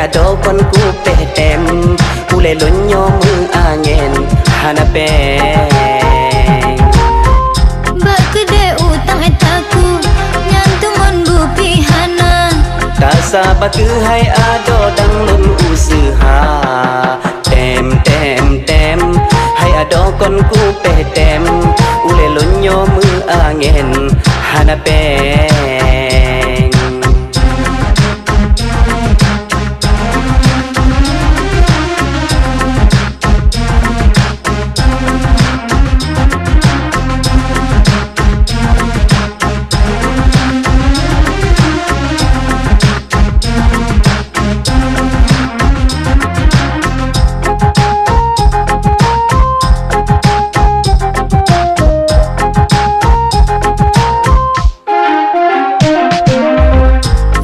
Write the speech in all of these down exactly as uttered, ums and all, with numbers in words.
Adoe kon kupéh tem, ulée lôn nyoe meuangén hana péng. Bak keudée utang ét taku, nyan teumon bukeuti hana. Tasaba keuhai adoe dang lôn useuha. Tem, tem, tem, hai adoe kon kupéh tem, ulée lôn nyoe meuangén hana péng.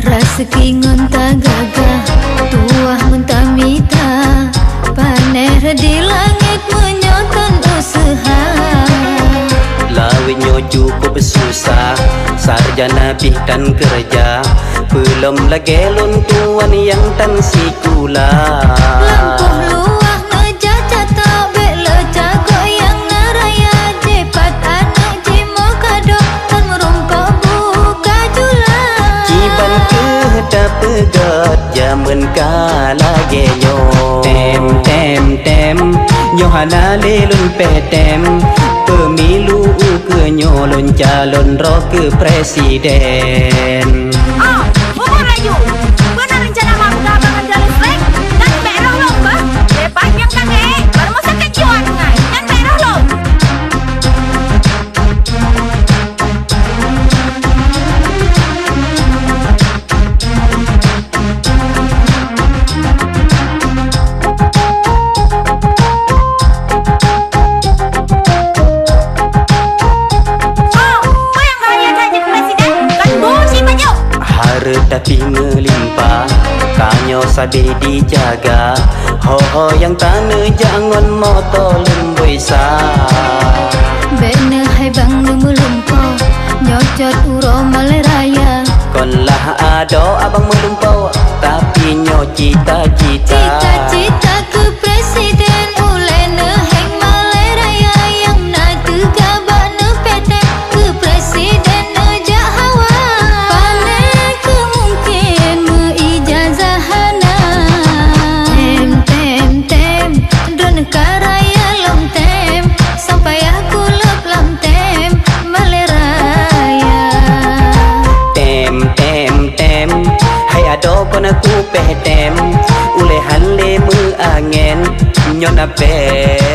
Raseuki ngon tagagah, tuwah ngon tamita, panéh di langét meunyoe tan useuha. Lawét nyoe cukup susah, sarjana pih tan keureuja, peulom lagée lôn tuwan nyang tan sikula. Lampôh luwah neujak catok, bék le cago nyang na raya, jipat aneuk jimoe kado, tan meurumpok buka jula. Kiban keuh tapeugét jameun ka lagée nyoe. Tem, tem, tem, nyoe hana lé lôn péh tem. Peumilu ukeue nyoe lôn calon droe keu presiden. Oh, bubur laju. Peue na reuncana mak peugah abang ngon Jalus Frank? Nyan bék roh lom beuh. Lepas nyang ka gét, baru meusa kejuan ngai. Nyan bék roh lom. Oh, peue nyang ka lheueh that jeuet keu presiden? Kan bu si pajoh. Hareuta pih meulimpah, tanyoe sabe dijaga. Ho-ho nyang taneujak ngon moto lôn bui sa. Bék neuhai bang lôn meulumpoe, nyoe cot uroe malée raya. Kon lah adoe abang meulumpoe, tapi nyoe cita-cita. Cita-cita keu presiden, ulée neuheng malée raya nyang na teuga bak neupéh tem. Keu presiden neujak hawa, pane keu mungken meuijazah hana. Tem, tem, tem, droeneuh ka raya lom tem, sang payah kulôb lam tem malée raya. Tem, tem, tem, hai adoe kon kupéh tem, ulée han lé meuangén nyoe na péng.